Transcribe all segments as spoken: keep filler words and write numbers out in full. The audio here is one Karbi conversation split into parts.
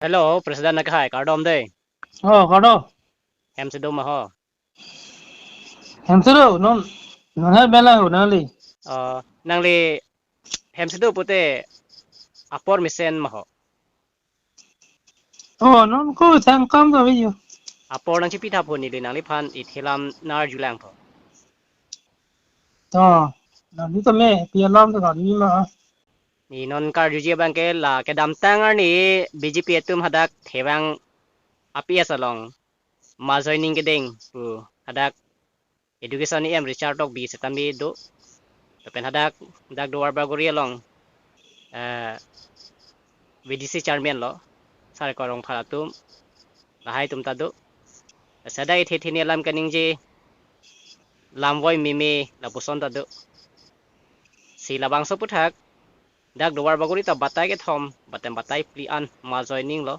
Hello, President nang hai, kardom dei. Oh, kardom. Hem si do ma ho? Hem si do, non, non hai bela ho, nangli. Oh, nangli hem si do pute apor mesen ma ho? Oh, non ko thang kam do yo. Apor nangchipi thap ho neli nangliphan ithelam nar julang tho. To, nangli tame, pi alam to nangli ma. Ne non karjuji abang ke la kedamtang arni B J P atum hadak Thevang a P S along mass joining kedeng pu hadak Education E M Richard Tokbi setame do. Lapen hadak dak Duarbagori along, eh, V D C chairman lo, Sar Korong Phar atum, lahai atum ta do. Sada ithe thini alam kaningje lamvoi meme lapuson ta do. Si labangso aputhak dak Duarbagori ta batai kethom, batai batai phli an mass joining lo.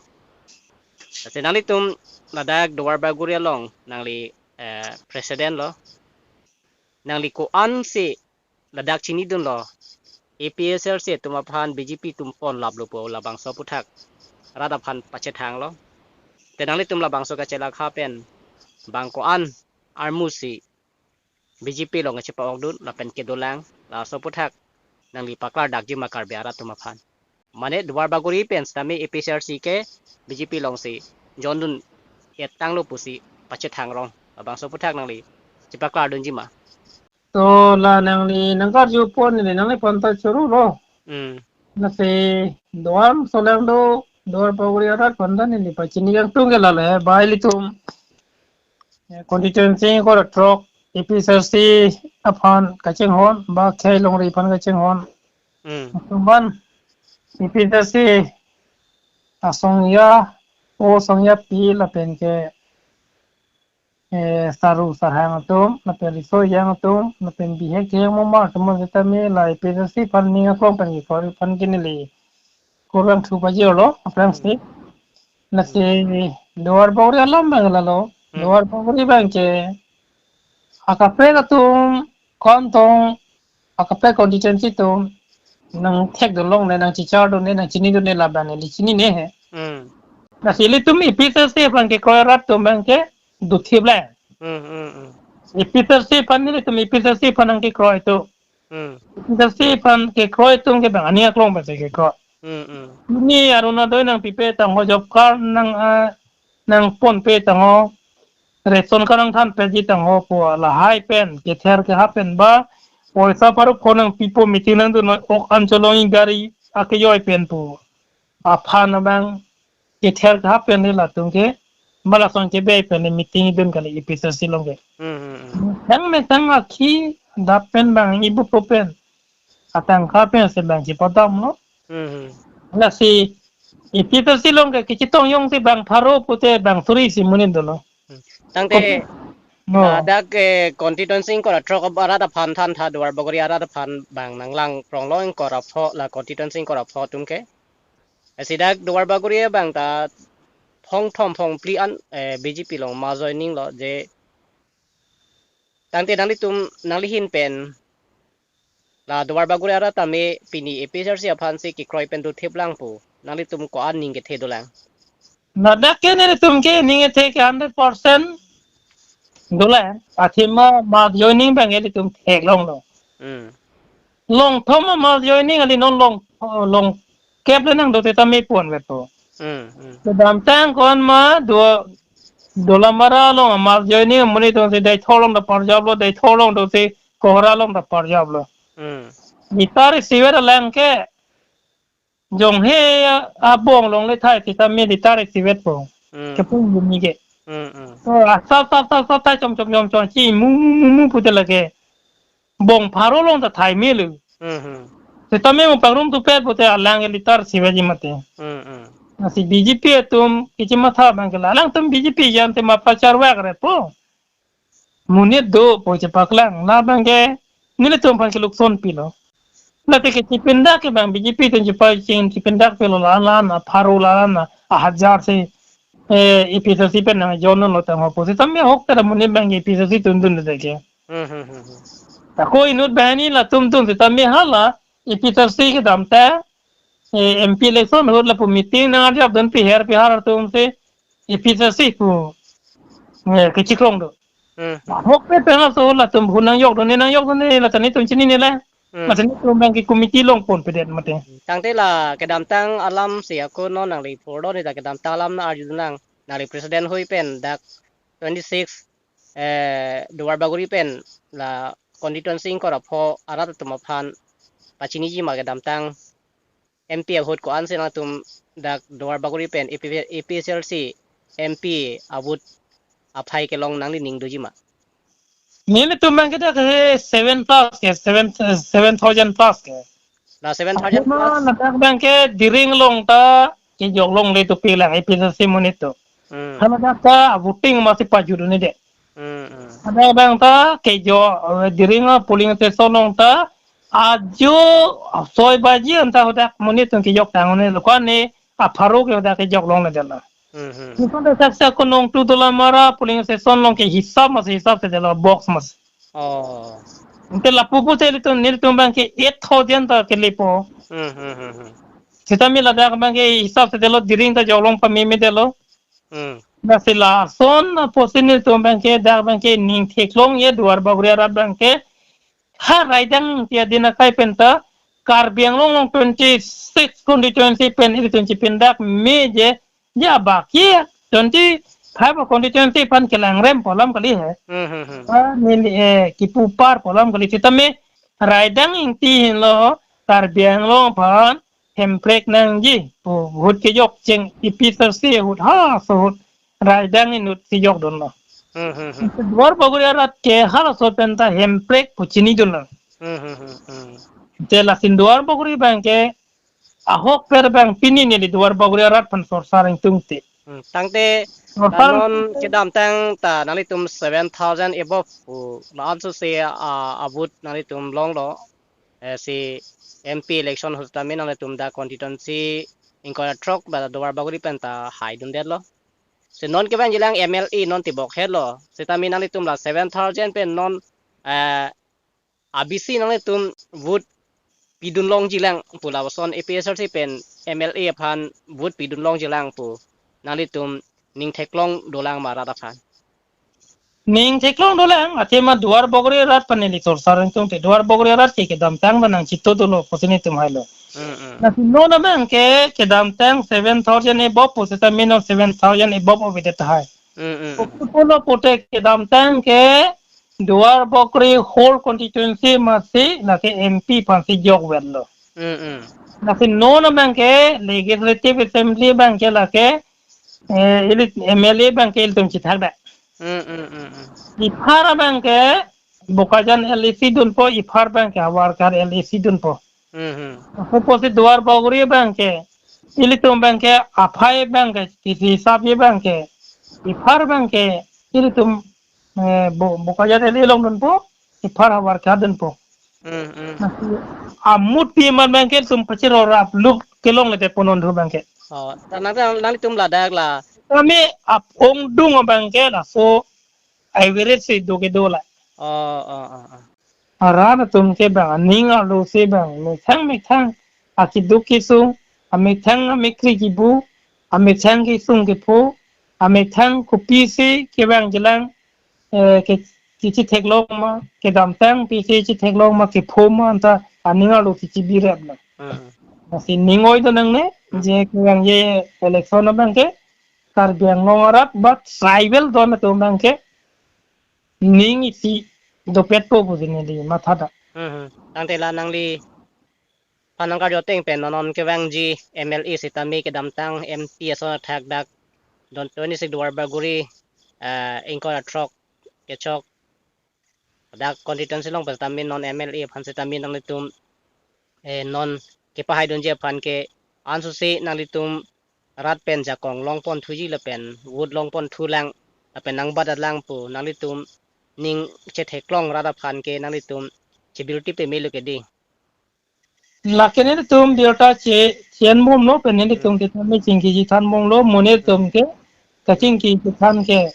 Lasi nanglitum ladak Duarbagori along nangli, eh, president lo. Nangli ko-an si ladak chinidunlo, A P H L C atum aphan B J P atum pon laplo pu labangso aputhak rat aphan pachethanglo. Te nanglitum labangso kachelakha pen bang ko-an armu si B J P along kachepa-okdun lapen kedolang, laso aputhak nangli paklardakji ma Karbi arat atum aphan? Mane Duarbagori pen setame A P H L C ke B J P alongsi jondun etanglo pusi pachethang rong, labangso aputhak nangli chepaklardunji ma? To la nangli nangkarju pon neli nangliphan ta choro lo. Hmm. Lasi do-an solang do, Duarbagori arat aphan ta neli pachini kangtung ke lale, bai ilitum, eh, constituency ingkoi ra throk A P H L C aphan kachinghon, ba khei longri aphan kachinghon. Hmm. Latum aphan A P H L C asong ya, o song ya pi lapen ke, eh, saru sarhang atum, lapen riso ejang atum, lapen bihek keheng momar atum setame la A P H L C aphan ning aklong pen kekroi aphan ke neli kurvangthu pajirlo, aphrangsi. Hmm. Lasi Duarbagori alam abang lalo. Hmm. Duarbagori abang ke akaprek atum, kontong, akaprek constituency atum nangthekdun longle, nangchichardunle, nangchinidunle labang neli chinine he. Hmm. Lasi ilitum A P H L C aphan kekroi arat atum abang ke dothip le. Hmm, hmm, hmm. A P H L C aphan, nelitum A P H L C aphan nangkekroi atum. Hmm. A P H L C aphan kekroi atum ke bang ani aklong pensi kekroi. Hmm, hmm. Pini Orunodoi nangpipe tangho, job card nang, ah, nangponpe tangho, ration card nangthanpetji tangho pu lahai pen, kether kehap pen ba, poisa pharo phongo nangpipo, meeting nangdun, ok Ancholong gari akejoi pen pu aphan abang kether kehap pen le latum ke, ba lason kebe pen le meeting idun kali A P H L C along ke. Hmm, hmm, hmm. Methang methang akhi dap pen bang ibupo pen, atangka pensi bang chipadamlo. Hmm, hmm. Lasi A P H L C along ke kachetong jongsi bang pharo pute bang suri si monit dolo. Hmm. Tangte, no, ladak, eh, constituency ingkoi ra throk arat aphan thantha, Duarbagori arat aphan bang nanglang pronglo, ingkoi ra pho, la constituency ingkoi ra pho atum ke. Lasi dak Duarbagori abang ta phongthom phongphli an, eh, B J P along mass joining lo je. Tangte nanglitum, nangli ahin pen la Duarbagori arat tame pini A P H L C aphansi kekroi pen dothip lang pu nanglitum ko-an ning kethe dolang? Ladak ke nelitum ke ning kethe ke hundred percent dolang. Athema mass joining abang ilitum theklonglo. Hmm. Longthom mass joining kali, non long, longkep le nangdo setame pon vepo. Hmm, hmm. Kedamtang ko-an ma do, Dolamara along mass joining amonit atum si Deithor along ta parjaplo, Deithor along atum si Kohora along ta parjaplo. Hmm. Litar isivet alang ke jonghe a, abong along le thai sitame litar isivetpo. Hmm. Kepung bumi ke. Hmm, hmm. To asa sa sa sa thai chom chom chom chom chi mu mu mu mu pute lake bong pharo along ta thai melo. Hmm, hmm. Sitame mo pangrum tu pet pute alang ke litar isivetji mate. Hmm, hmm. Lasi B J P atum kachimatha abang ke la alangtum B J P jan te ma pachar vak repo. Monit dopo chepaklang, labang ke nelitum aphan kelukson pilo. Late kachipindak ke bang B J P atum chepaching chipindak pilo, la la na pharo, la la na ahajar si, eh, A P H L C pen nangjoin lo tangho pu sitame ahok tara monit abang ke A P H L C atum dun de ke. Hmm, hmm, hmm, hmm. Ako inut banghini latum dun sitame hala A P H L C kedam ta eh, M P election ahut lapu meeting nang arjap dun pi her pi har atum si A P H L C pu, eh, kechikrong do. Hmm. Ahokpet pen laso latum hu nangjok dun ne, nangjok dun ne, la ta netum chinine la. Hmm. Mate netum abang ke committee longponpedet mate. Tangte la kedamtang alam si ako non nangli purdo ne ta kedamtang alam nang arju nang, nangli president hui pen dak twenty-six, eh, Duar Bagori pen la constituency ingkoi ra pho arat atum aphan pachiniji ma kedamtang M P ahut ko-an si nangtum dak Duar Bagori pen A P, A P H L C M P a-vote aphai kelong nangli ning doji ma? Nelitum abang ke dak ke seven plus ke, seven, seven thousand plus ke. La seven thousand plus. Athema ladak abang ke Diring along ta kejok longle to pilang A P H L C monit to. Hmm. Hala dak ta voting masi pajut un-e det. Hmm, hmm. Hala abang ta kejok, eh, Diring a polling station along ta ajo soi baji anta hadak monit atum kejok tang un-e, lokan ne apharo ke hadak kejok longle det la. Hmm, hmm. Nelitum ta saksa ko nong tu dola mara polling station along ke hisap masi hisap si det lo, box masi. Oh. Ante lapu pu te nelitum, nelitum abang ke eight thousand ta kelepo. Hmm, hmm, hmm, hmm. Sitame ladak abang ke hisap si det lo, Diring ta jok long pameme det lo. Hmm. Lasi lason apotsi nelitum abang ke, dak abang ke ning theklongji Duar Bagori arat abang ke, ha raidang ti adin akai pen ta Karbi Anglong along twenty-six constituency pen ilitum chipindak me je, ya baki twenty-five constituency aphan kelangrem pu alam kali he. Hmm, hmm, hmm. Ah, neli, eh, kipu par pu alam kali, sitame raidang ingti henlo Karbi Anglong aphan hemprek nangji pu ahut kejok cheng A P H L C ahut, halaso ahut raidang inut kejok dunlo. Hmm, hmm, hmm. Duar Bagori arat ke halaso pen ta hemprek pu chinidunlo. Hmm, hmm, hmm, hmm. Te lason Duar Bagori abang ke ahokpet abang pini neli Duar Bagori arat aphan sorsa ringtung te. Hmm, tangte, sorsa ta non kedamtang ta nanglitum seven thousand above pu la-an so se, ah, a-vote nanglitum longlo. Eh, si M P election ahut tame nanglitum dak constituency ingkoi ra throk ba Duar Bagori pen ta haidun det lo. Si non kevangji lang M L A non tibok het lo. Sitame nanglitum la seven thousand pen non, eh, abisi nanglitum vote pidun longji lang pu lapuson A P H L C pen M L A aphan vote pidun longji lang pu nanglitum ning theklong dolang ma rat aphan? Ning theklong dolang, athema Duar Bagori arat aphan neli sorsa ringtung te, Duar Bagori arat ke kedamtang ba nangchito dolo pusi nelitum hailo. Hmm, hmm. Lasi non abang ke kedamtang seven thousand above pu sitame non seven thousand above ave det tahai. Hmm, hmm, hmm. Kopi pulo pute kedamtang ke Duar Bagori whole constituency masi lake M P aphan si jok vet lo. Hmm, hmm. Lasi non abang ke Legislative Assembly abang ke lake, eh, ili M L A abang ke ilitum chithak dak. Hmm, hmm, hmm, hmm. Iphar abang ke Bokajan L A C dunpo, iphar abang ke Havarkar L A C dunpo. Hmm, hmm. Apotsi Duar Bagori abang ke, ilitum abang ke, aphai abang ke, kisi hisap abang ke, iphar abang ke, ilitum, eh, Bo-, Bokajan L A along dunpo, iphar Havarkar dunpo. Hmm, hmm. Lasi amut pi man abang ke ilitum pachirorap lup kelongle det ponon thu abang ke. Oh, ta nang, nang, nanglitum ladak la. Kami ap-ongdung abang ke laso average si do kedo la. Oh, oh, oh, oh. Arat atum ke bang aning arlo si bang methang methang akeduk kesung, amethang amekri kibu, amethang kesung kepho, amethang kopisi kevangji lang, eh, ke, kechitheklong ma, kedamtang pi kechitheklong ma, kepho ma anta aning arlo si chibirap na. Hmm. Lasi ning oi do nangne, hmm, je kevangji election abang ke Karbi Anglong arat ba tribal zone atum abang ke ning isi dopetpo pusi neli matha dak. Hmm, hmm. Tangte la nangliphan nangkarju ateng pen non non kevangji M L A sitame kedamtang M P ason athak dak don twenty-six Duar Bagori, eh, ingkoi ra throk kechok dak constituency along pen sitame non M L A aphan sitame nanglitum, eh, non kepahaidunji aphan ke ansose nanglitum rat pen jakong longpon thuji lapen vote longpon thu lang lapen nangbadat lang pu nanglitum ning chetheklong rat aphan ke nanglitum chibiltip te melo ke dei. Lake nelitum birta che, chen bomlo pen nelitum, hmm, ke tame chingki chethan bomlo, mo nelitum ke kachingki chethan ke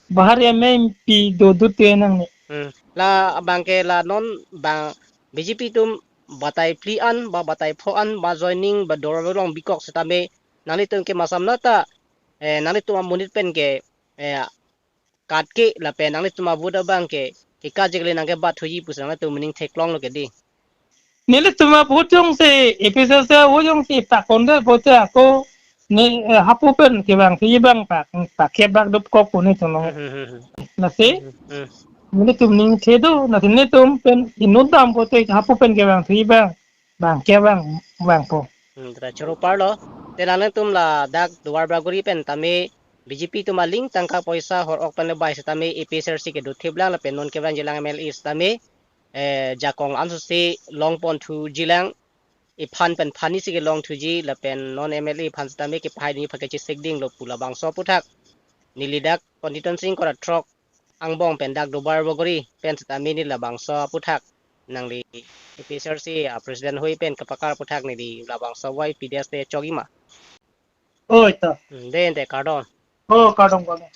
bahar ya me pi do dut ke nangne. Hmm. La abang ke la non bang B J P atum batai phli an, ba batai pho an, ba joining, ba dor along bikok setame, nanglitum ke masam nata, eh, nanglitum amonit pen ke, eh, kat ke lapen nanglitum avote abang ke, ke kajik le nangkebat thuji pusi nanglitum meaning theklonglo ke di. Nelitum avote jongsi, A P H L C avote jongsi pakon de vote ako, ne, eh, hapu pen kevang thuji abang pak, pak kebak dopkok pu netum long. Hmm, hmm, hmm, hmm. Lasi, Hmm, hmm, hmm. nelitum ning thedo, lasi netum pen inut dam vote hapu pen kevang thuji abang, bang kevang, bang po. Hmm, tara choro parlo. Te nanglitum ladak Duarbagori pen tame B J P atum aling tangka poisa hor ok pen le bai setame A P H L C ke dothip lang lapen non kevang jilang M L A setame, eh, jakong an susi long pon thuji lang, iphan pen phan isi kelong thuji lapen non M L A aphan setame kepahai ni phake chisik dinglo pu labangso aputhak. Neli dak constituency ingkoi ra throk angbong pen dak Duarbagori pen setame neli labangso aputhak nangli A P H L C a president hui pen kapakar aputhak neli labangso Y P D S te chokji ma. Oi to. Hmm, de ante kardom. Oh, kardom, kardom.